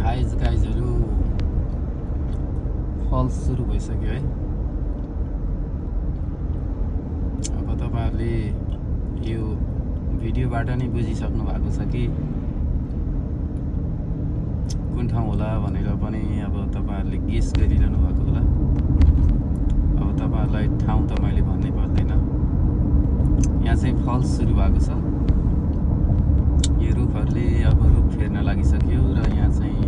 गाइजहरू falls सुरु भइसक्यो है। अब तपाईहरुले यो भिडियोबाट नै बुझिसक्नु भएको छ कि कुन ठाउँ होला भनेर पनि अब तपाईहरुले गेस गरिरहनु भएको होला। अब तपाईहरुलाई ठाउँ त मैले भन्नै पर्दैन। यहाँ चाहिँ फल्स सुरु भएको छ। यो रुखहरुले अब रुख फेर्न लागिसक्यो र यहाँ चाहिँ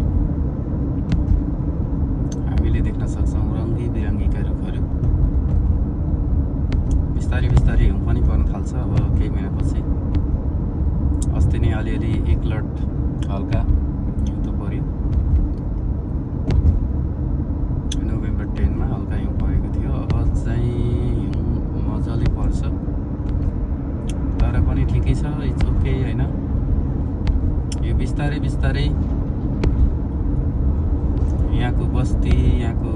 हामीले देख्न सक्छौं रङ्गी बिरङ्गीका रुखहरु। बिस्तारै बिस्तारै हिउँ पनि पर्न थाल्छ अब केही महिनापछि। अस्ति नै अलिअलि एक लट हल्का हिउँ त पर्यो। नोभेम्बर 10 मा हल्का हिउँ परेको थियो। अब चाहिँ हिउँ मजाले पर्छ, तर पनि ठिकै छ, इट्स ओके हैन। यो बिस्तारै बिस्तारै यहाँको बस्ती, यहाँको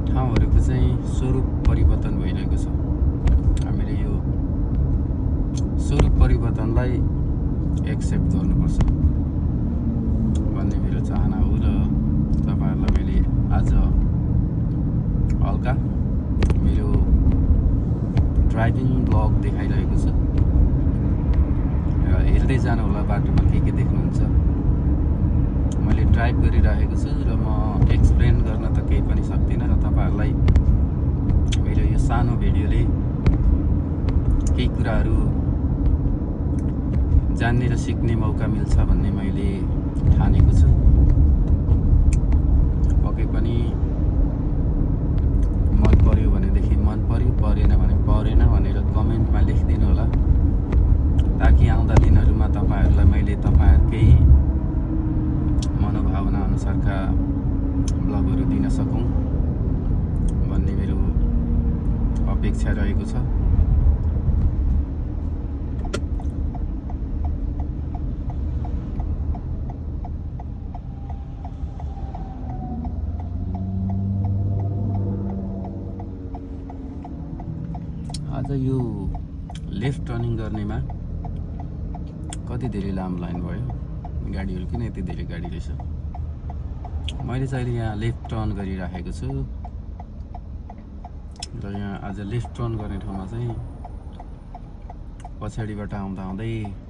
ठाउँहरुको चाहिँ स्वरूप परिवर्तन भइरहेको छ। हामीले यो स्वरूप परिवर्तनलाई एक्सेप्ट गर्नुपर्छ भन्ने मेरो चाहना हो। र तपाईहरुलाई मैले आज हल्का मेरो ड्राइभिङ ब्लग देखाइरहेको छु र हेर्दै जानु होला बाटोमा के देख्नुहुन्छ। मैले ड्राइभ गरिरहेको छु र म एक्सप्लेन गर्न त केही पनि सक्दिनँ र तपाईहरुलाई मेरो यो सानो भिडियोले केही कुराहरू जान्ने र सिक्ने मौका मिल्छ भन्ने मैले ठानेको छु। पक्कै पनि मन पर्यो भनेदेखि मन पर्यो, परेन भने परेन भनेर कमेन्टमा लेखिदिनु होला, ताकि आउँदा दिनहरुमा तपाईहरुलाई मैले तपाईहरुकै मनोभावना अनुसारका ब्लगहरु दिन सकौं भन्ने मेरो अपेक्षा रहेको छ। आज यो लेफ्ट टर्निङ गर्नेमा कति धेरै लामो लाइन भयो। गाडीहरु किन यति धेरै गाडी रहेछ। मैले चाहिँ अहिले यहाँ लेफ्ट टर्न गरिराखेको छु र यहाँ आज लेफ्ट टर्न गर्ने ठाउँमा चाहिँ पछाडीबाट आउँदा आउँदै